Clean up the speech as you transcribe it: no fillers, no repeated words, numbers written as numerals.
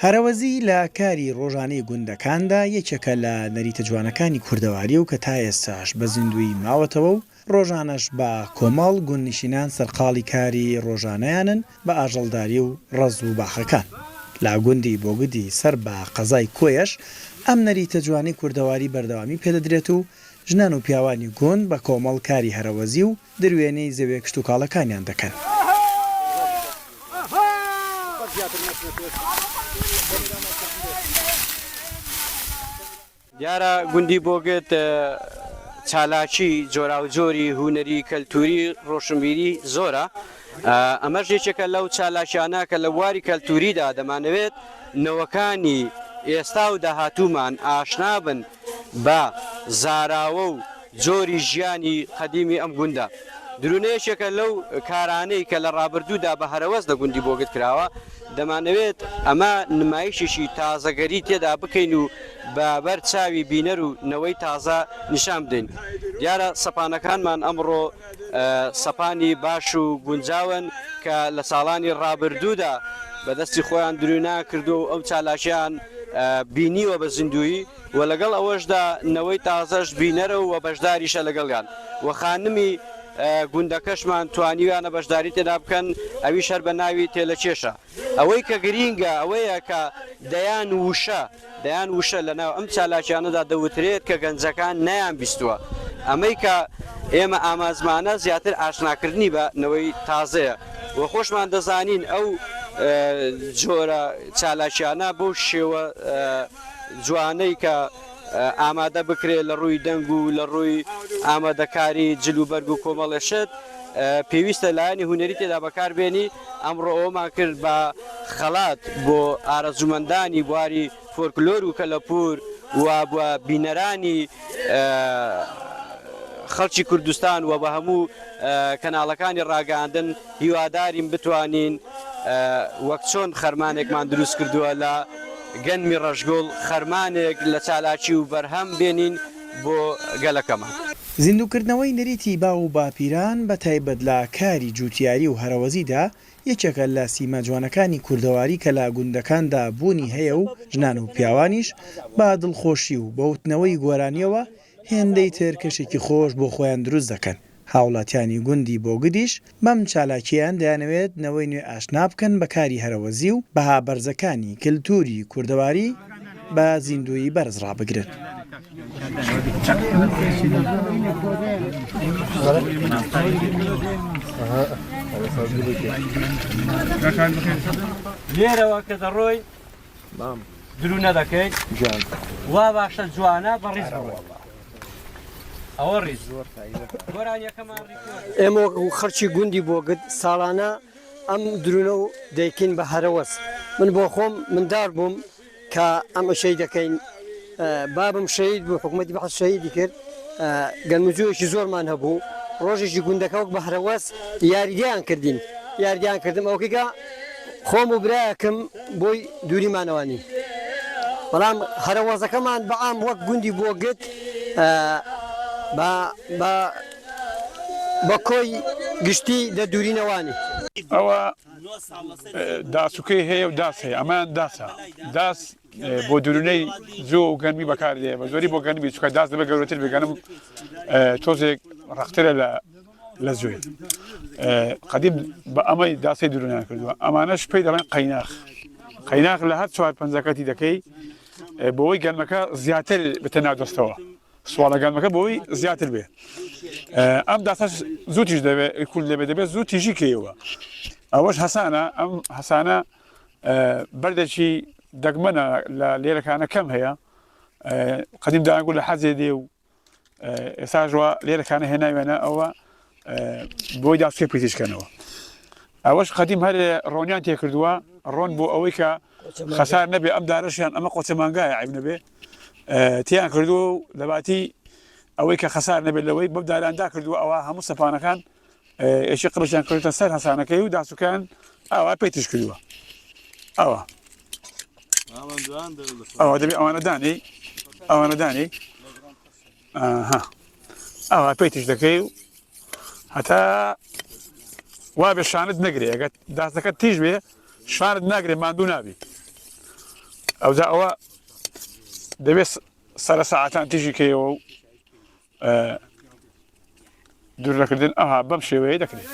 هەرەوەزی لە کاری ڕۆژانەی گوندەکاندا یەکێکە لە نەریتە جوانەکانی کوردەواری و کە تا ئێستاش بە زیندوویی ماوەتەوە و ڕۆژانەش بە کۆمەڵ گوندنشینان سەرقاڵی کاری ڕۆژانەیانن بە ئاژەڵداری و ڕەز و باخەکان. لە گوندی بۆگدی سەر بە قەزای کۆیەش ئەم نەریتە جوانەی کوردەواری بەردەوامی پێدەدرێت و ژنان و پیاوانی گوند بە کۆمەڵ کاری هەرەوەزی و دروێنەی زەویە کشتوکاڵەکانیان دەکەن. دیارە گوندی بۆگت چالاکی جۆراوجۆری هونەری، کەلتوری، ڕۆشنبیری زۆرە، ئەمەش یەکێکە لەو چالاکیانە کە لە بواری کەلتوریدا دەمانەوێت نەوەکانی ئێستا و داهاتوومان ئاشنا بن بە زاراوە و جۆری ژیانی قەدیمی ئەم گوندە. درونە یەکێکە لەو کارانەی کە لە ڕابردوودا بە هەرەوەز لە گوندی بۆگت کراوە، دەمانەوێت ئەمە نمایشێکی تازەگەری تێدا بکەین و بە بەر چاوی بینەر و نەوەی تازە نیشان بدەین. دیارە سەپانەکانمان ئەمڕۆ سەپانی باش و گونجاون کە لە ساڵانی ڕابردوودا بە دەستی خۆیان دروینان کردووە و ئەو چالاکیان بینیوە بە زیندوویی و لەگەڵ ئەوەشدا نەوەی تازەش بینەرە و بەشداریشە لەگەڵیان و خانمی گوندەکەشمان توانیویانە بەشداری تێدا بکەن ئەویش هەر بە ناوی تێلەکێشە. ئەوەی کە گرینگە ئەوەیە کە دەیان وشە دەیان وشە لە ناو ئەم چالاکیانەدا دەوترێت کە گەنجەکان نەیان بیستووە. ئەمەی کە ئێمە ئامانجمانە زیاتر ئاشناکردنی بە نەوەی تازەیە و خۆشمان دەزانین ئەو جۆرە چالاکیانە بەو شێوە جوانەی کە ئامادە بکرێت لە ڕووی دەنگ و لە ڕووی ئامادەکاری جل و بەرگ و کۆمەڵێ شت پێویستە لایەنی هونەری تێدا بەکاربێنی، ئەمڕۆ ئەوەمان کرد بە خەڵات بۆ ئارەزوومەندانی بواری فۆلکلۆر و کەلەپوور و بە بینەرانی خەڵکی کوردستان و بە هەموو کەناڵەکانی ڕاگەیاندن، هیوادارین بتوانین وەک چۆن خەرمانێکمان دروست کردووە لە گەنمی ڕەشگوڵ، خەرمانێک لە چالاکی و بەرهەم بێنین بۆ گەلەکەمان. زیندووکردنەوەی نەریتی باو و باپیران بە تایبەت لە کاری جووتیاری و هەرەوەزیدا یەکێکە لە سیما جوانەکانی کوردەواری کە لە گوندەکاندا بوونی هەیە و ژنان و پیاوانیش بە دڵخۆشی و بە وتنەوەی گۆرانییەوە هێندەی تر کەشێکی خۆش بۆ خۆیان دروست دەکەن. هاوڵاتیانی گوندی بۆگدیش بەم چالاکییەیان دەیانەوێت نەوەی نوێ ئاشنا بکەن بە کاری هەرەوەزی و بەها بەرزەکانی کلتوری کوردەواری بە زیندوویی بەرز ڕابگرن. لێرەوە کە دەڕۆی درو نەدەکەیت وا باشە جوانە بە ڕیز بڕۆ ئەوە ڕیز گۆرانیەکەمان ئێمە وەکو خەڵکی گوندی بۆگد ساڵانە ئەم درونە و دەیکەین بە هەرەوەز من بۆ خۆم مندار بووم کە ئەم ئەشەی دەکەین بابم شەهید بوو حکوومەتی بەعس شەهیدی کرد گەنمجویەکی زۆرمان هەبوو ڕۆژێکی گوندەکە وەک بە هەرەوەز یاریدەیان کردین یاریدەیان کردم ئەوکەیکە خۆم و برایەکم بۆی دووریمانەوانی بەڵام هەرەوەزەکەمان بەعام وەک گوندی بۆگت بە بە بە کۆی گشتی دە دوورینەوانی. ئەوە داسوکەی هەیە و داس هەیە ئەمەیان داسە داس بۆ درونەی جۆ و گەنمی بەکاردێ بە زۆری بۆ گەنمی چکە داس دەبێت گەورەتر بێ گەنم تۆزێک ڕەقترە لە لە زوێ قەدیم بە ئەمەی داسەی درونیان کردووە ئەمانەش پێی دەڵێن قەیناخ قەیناخ لە هەر چوار پەنجەکەتی دەکەی بۆی گەنمەکە زیاتر بتە ناو دەستەوە سواڵە گەنمەکە بۆی زیاتر بێ ئەم داسەش زوو تیژ دەبێت کول دەبێت دەبێت زوو تیژی کەیەوە ئەوەش هەسانە ئەم هەسانە بەردێکی دەگمەنە لە لێرەکانە کەم هەیە قەدیم داگو لە حەزێ دێ و ئێستاش وا لێرەکانە هێناویانە ئەوە بۆی داسکێ پێتیشکەنەوە ئەوەش قەدیم هەر ڕۆنیان تێکردووە ڕۆن بۆ ئەوەی کە خەسار نەبێ ئەم دارەشیان ئەمە قۆچە مانگایە عیب نەبێ تیان کردووە و لەباتی ئەوەی کە خەسار نەبێت لەوەی بەم داراندا کردووە ئەوە هەموو سەپانەکان. ئێشی قڕشیان کردوتە سەر هەسانەکەی و داسوکان ئاوا پێی تیژ کردووە ئەوە ئەوە دەبێ ئەوانە دانی ئەوانە دانی ئەها ئەوە پێی تیژ دەکەی و هەتا وا بێ شانت نەگرێ ئەگەر داسەکە تیژ بێ شانت ناگرێ ماندوو نابی ئەوجا ئەوە دەبێت سەرە ساعتان تیژی کەیەوە و دوورنەکردن ئەها بەم شێوەیە دەکرێت.